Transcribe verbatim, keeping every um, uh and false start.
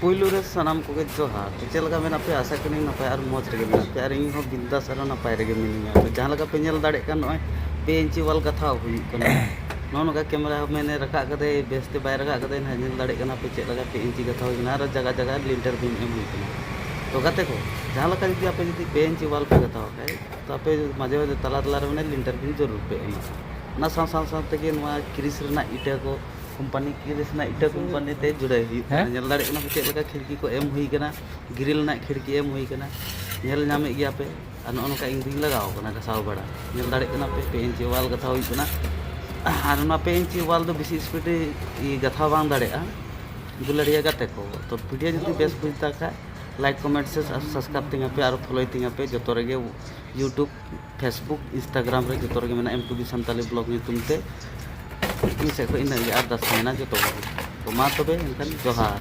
ᱯᱩᱭᱞᱩ ᱨᱮ ᱥᱟᱱᱟᱢ ᱠᱚᱜᱮ ᱡᱚᱦᱟᱨ᱾ ᱪᱮᱫ ᱞᱮᱠᱟ ᱢᱮᱱᱟᱜ ᱯᱮᱭᱟ? ᱟᱥᱟ ᱠᱟᱹᱱᱟᱹᱧ ᱱᱟᱯᱟᱭ ᱟᱨ ᱢᱚᱡᱽ ᱨᱮᱜᱮ ᱢᱮᱱᱟᱜ ᱯᱮᱭᱟ, ᱟᱨ ᱤᱧ ᱦᱚᱸ ᱵᱤᱱᱫᱟᱥ ᱟᱨ ᱱᱟᱯᱟᱭ ᱨᱮᱜᱮ ᱢᱤᱱᱟᱹᱧᱟ᱾ ᱛᱚ ᱡᱟᱦᱟᱸ ᱞᱮᱠᱟ ᱯᱮ ᱧᱮᱞ ᱫᱟᱲᱮᱭᱟᱜ ᱠᱟᱱ, ᱱᱚᱜᱼᱚᱭ ᱯᱮ ᱤᱧᱪᱤ ᱣᱟᱞ ᱜᱟᱛᱷᱟᱣ ᱦᱩᱭᱩᱜ ᱠᱟᱱᱟ᱾ ᱱᱚᱜᱼᱚ ᱱᱚᱝᱠᱟ ᱠᱮᱢᱮᱨᱟ ᱢᱮᱱᱮ ᱨᱟᱠᱟᱵ ᱠᱟᱫᱟᱭ, ᱵᱮᱥᱛᱮ ᱵᱟᱭ ᱨᱟᱠᱟᱵ ᱠᱟᱫᱟᱭ, ᱱᱟᱦᱟᱜ ᱧᱮᱞ ᱫᱟᱲᱮᱭᱟᱜ ᱠᱟᱱᱟ ᱯᱮ ᱪᱮᱫ ᱞᱮᱠᱟ ᱯᱮ ᱤᱧᱪᱤ ᱜᱟᱛᱷᱟᱣ ᱦᱩᱭ ᱠᱟᱱᱟ ᱟᱨ ᱡᱟᱭᱜᱟ ᱡᱟᱭᱜᱟ ᱞᱤᱱᱴᱟᱨ ᱵᱤᱢ ᱮᱢ ᱦᱩᱭ ᱠᱟᱱᱟ᱾ ᱛᱚ ᱜᱟᱛᱮ ᱠᱚ, ᱡᱟᱦᱟᱸ ᱞᱮᱠᱟ ᱡᱩᱫᱤ ᱟᱯᱮ ᱡᱩᱫᱤ ᱯᱮ ᱤᱧᱪᱤ ᱣᱟᱞ ᱯᱮ ᱜᱟᱛᱷᱟᱣ ᱠᱷᱟᱡ, ᱛᱚ ᱟᱯᱮ ᱢᱟᱡᱷᱮ ᱢᱟᱡᱷᱮ ᱛᱟᱞᱟ ᱛᱟᱞᱟ ᱨᱮ ᱢᱟᱱᱮ ᱞᱤᱱᱴᱟᱨ ᱵᱤᱢ ᱡᱟᱹᱨᱩᱲ ᱯᱮ ᱮᱢᱟ᱾ ᱚᱱᱟ ᱥᱟᱶ ᱥᱟᱶ ᱥᱟᱶ ᱛᱮᱜᱮ ᱱᱚᱣᱟ ᱠᱤᱨᱤᱥ ᱨᱮᱱᱟᱜ ᱤᱴᱟᱹ ᱠᱚ, ᱠᱳᱢᱯᱟᱱᱤ ᱠᱤᱨᱤᱥ ᱨᱮᱱᱟᱜ ᱤᱴᱟᱹ ᱠᱳᱢᱯᱟᱱᱤ ᱛᱮ ᱡᱩᱲᱟᱹᱣ ᱦᱩᱭᱩᱜ ᱠᱟᱱᱟ᱾ ᱦᱮᱸ? ᱧᱮᱞ ᱫᱟᱲᱮᱭᱟᱜ ᱠᱟᱱᱟ ᱯᱮ ᱪᱮᱫ ᱞᱮᱠᱟ ᱠᱷᱤᱲᱠᱤ ᱠᱚ ᱮᱢ ᱦᱩᱭ ᱠᱟᱱᱟ, ᱜᱨᱤᱞ ᱨᱮᱱᱟᱜ ᱠᱷᱤᱲᱠᱤ ᱮᱢ ᱦᱩᱭ ᱠᱟᱱᱟ, ᱧᱮᱞ ᱧᱟᱢᱮᱫ ᱜᱮᱭᱟ ᱯᱮ᱾ ᱟᱨ ᱱᱚᱜᱼᱚ ᱱᱚᱝᱠᱟ ᱤᱧ ᱫᱩᱧ ᱞᱟᱜᱟᱣ ᱠᱟᱱᱟ ᱜᱷᱟᱥᱟᱣ ᱵᱟᱲᱟ᱾ ᱧᱮᱞ ᱫᱟᱲᱮᱭᱟᱜ ᱠᱟᱱᱟ ᱯᱮ, ᱯᱮ ᱤᱧᱪᱤ ᱣᱟᱞ ᱜᱟᱛᱷᱟᱣ ᱦᱩᱭᱩᱜ ᱠᱟᱱᱟ᱾ ᱟᱨ ᱚᱱᱟ ᱯᱮ ᱤᱧᱪᱤ ᱣᱟᱞ ᱫᱚ ᱵᱮᱥᱤ ᱥᱯᱤᱰ ᱨᱮ ᱜᱟᱛᱷᱟᱣ ᱵᱟᱝ ᱫᱟᱲᱮᱭᱟᱜᱼᱟ᱾ ᱫᱩᱞᱟᱹᱲᱤᱭᱟᱹ ᱜᱟᱛᱮ ᱠᱚ, ᱛᱚ ᱵᱷᱤᱰᱤᱭᱳ ᱡᱩᱫᱤ ᱵᱮᱥ ᱵᱩᱡᱽ ᱛᱟ ᱠᱷᱟᱡ, ᱞᱟᱭᱤᱠ, ᱠᱚᱢᱮᱱᱴ, ᱥᱮ ᱥᱟᱵᱥᱠᱨᱟᱭᱤᱵ ᱛᱤᱧ ᱯᱮ ᱟᱨ ᱯᱷᱚᱞᱳᱭ ᱛᱤᱧ ᱯᱮ ᱡᱚᱛᱚ ᱨᱮᱜᱮ, YouTube, Facebook, Instagram ᱨᱮ ᱡᱚᱛᱚ ᱨᱮᱜᱮ ᱢᱮᱱᱟᱜᱼᱟ, M two B Santali blog ᱧᱩᱛᱩᱢ ᱛᱮ᱾ ᱤᱧ ᱥᱮᱫ ᱠᱷᱚᱱ ᱤᱱᱟᱹᱜ ᱜᱮ, ᱟᱨ ᱫᱟᱥ ᱛᱟᱦᱮᱱᱟ ᱡᱚᱛᱚ ᱠᱚᱜᱮ᱾ ᱛᱚ ᱢᱟ ᱛᱚᱵᱮ ᱮᱱᱠᱷᱟᱱ ᱡᱚᱦᱟᱨ᱾